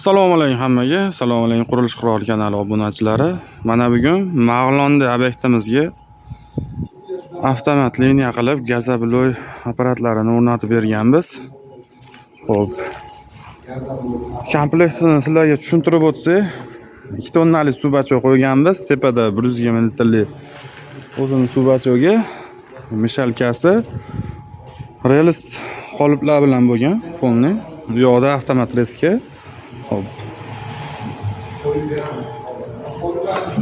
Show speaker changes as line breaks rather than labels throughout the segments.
Assalomu alaykum hammaga. Assalomu alaykum Qurilish quroli kanali obunachilari. Mana bugun Mag'londa obyektimizga avtomat liniya qilib газоблок apparatlarini o'rnatib berganmiz. Xo'p. Komplektini sizlarga tushuntirib o'tsak, 2 tonnalik suv бачок qo'yganmiz. Tepada 120 litrli o'zini suv бачок i, мешалка si rels qoliplar bilan bo'lgan полный. Bu yoqda avtomat резка. Xo'p.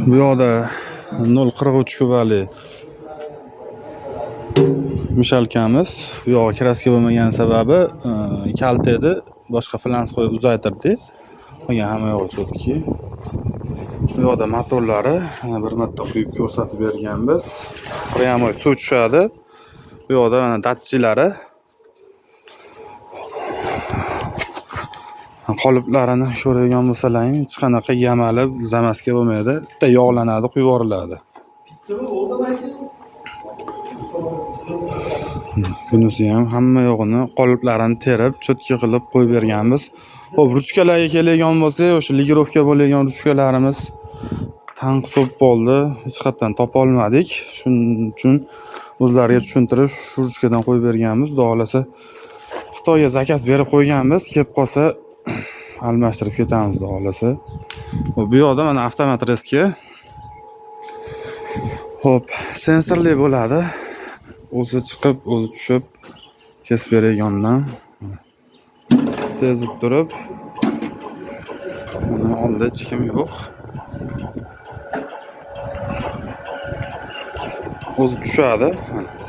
Bu yoqda 0.43 kubali мешалка miz. Bu yog'i краска bo'lmagani sababi kalta edi. Boshqa flans qo'yib uzaytirdik. Qolgan hamma yog'i чётки. Bu yoqda motorlari mana bir marta quyib ko'rsatib berganmiz. Прямой suv tushadi. Bu yoqda mana datchiklari. Qoliplarini ko'radigan bo'lsalaring, hech qanaqa yamalib замазка bo'lmaydi. Bitta yog'lanadi, quyib yuboriladi. Bunisi ham hamma yog'ini qoliplarini terib, чётки qilib qo'yib berganmiz. Xo'p, ruchkalarga keladigan bo'lsak, o'sha лигировка bo'ladigan ruchkalarimiz tanqis bo'lib qoldi. Hech qayerdan topa olmadik. Shuning uchun o'zlariga tushuntirib, shu ruchkadan qo'yib berganmiz. Xudo xohlasa Xitoyga заказ berib qo'yganmiz. Kelib qolsa almashtirib ketamiz, xudo xohlasa. Xo'p, bu yoqda mana avtomat резка. Xo'p, sensorli bo'ladi. O'zi chiqib, o'zi tushib kesib beradigandan tezib turib, mana oldida hech kim yo'q. O'zi tushadi.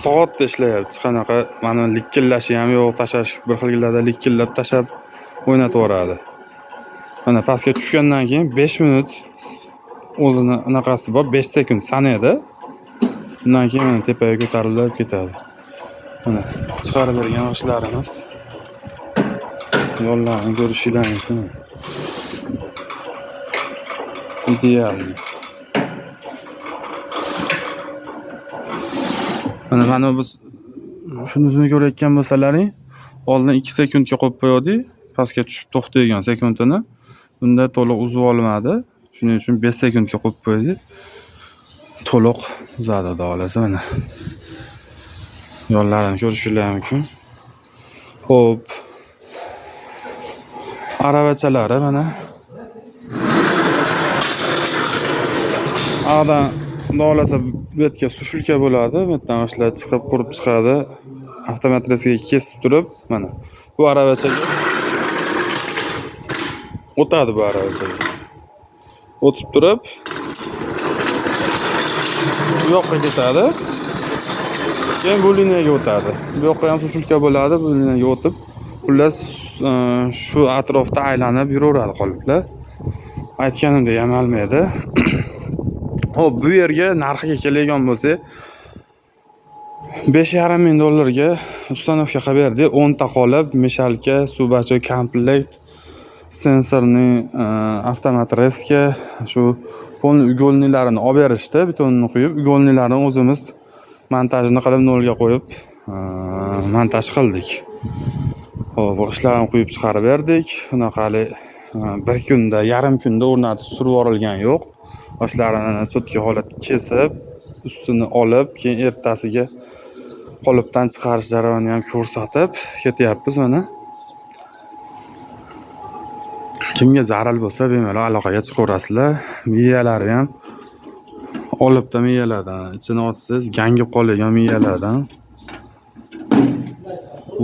Soatda ishlayapti. Hech qanaqa mana likkillashi ham yo'q, tashlash bir xillarda likkillab tashlab o'ynatib yuboradi. Mana pastga tushgandan keyin 5 minut o'zini anaqasi bor, 5 sekund sanaydi. Undan keyin mana tepaga ko'tarilib ketadi. Mana chiqarib bergan g'ishtlarimiz. Yo'llarni ko'rishinglar mumkin. Идеальный. Mana biz shunisini ko'rayotgan bo'lsalaring, oldin 2 sekundga qo'yib qo'ydik, pastga tushib to'xtaydigan sekundini. Bunda to'liq uzib olmadi. Shuning uchun 5 sekundga qo'yib qo'ydik. To'liq uzadi, xudo xohlasa mana. Yo'llarini ko'rishinglar mumkin. Xo'p. Aravachalari mana. Ag'dan xudo xohlasa bu yerga сушилка bo'ladi. Bu yerdan g'ishtlar chiqib, qurib chiqadi. Avtomat резка ga kesib turib, mana bu aravachaga o'tadi bu aravachaga. O'tib turib bu yoqqa ketadi. Keyin bu liniyaga o'tadi. Bu yoqqa ham сушилка bo'ladi, bu liniyaga o'tib, xullas shu atrofda aylanib yuraveradi qoliplar. Aytganimdek yamalmaydi. Xo'p, bu yerga narxiga keladigan bo'lsak, 5,5 ming dollarga установка qilib berdik. 10 ta qolip, мешалка, suv бачок komplekt, sensorli avtomat резка, shu полный угольный larini olib berishdi. Betonni quyib, угольный larni o'zimiz montajini qilib nolga qo'yib montaj qildik. Xo'p, g'ishtlarni quyib chiqarib berdik. Bunaqali bir kunda, yarim kunda o'rnatib surib yuborilgani yo'q. G'ishtlarini чётки holatda kesib, ustini olib, keyin ertasiga qolipdan chiqarish jarayonini ham ko'rsatib ketyapmiz mana. Kimga zaril bo'lsa, bemalol aloqaga chiqaverasizlar. Miyalari ham olibda miyalardan, ichini ochsangiz gangib qoladigan miyalardan.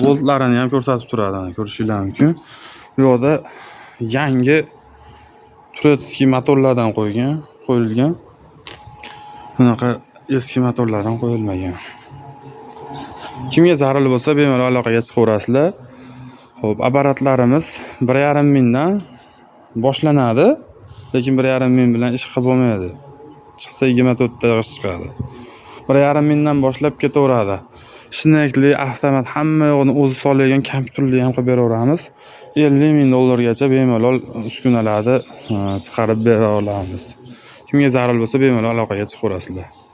Voltlarini ham ko'rsatib turadi, mana ko'rishinglar mumkin. Bu yoqda yangi турецкий motorlardan qo'yilgan. Bunaqa eski motorlardan qo'yilmagan. Kimga zaril bo'lsa, bemalol aloqaga chiqaverasizlar. Xo'p, apparatlarimiz 1,5 mingdan boshlanadi, lekin 1,5 ming bilan ish qilib bo'lmaydi. Chiqsa 24 ta g'isht chiqadi. 1,5 mingdan boshlab ketaveradi. Shnekli, avtomat hamma yo'g'ini o'zi soladigan kompyuterli ham qilib beraveramiz. 50 ming dollargacha bemalol uskunalarni chiqarib bera olamiz. Kimga zaril bo'lsa, bemalol aloqaga chiqaverasizlar.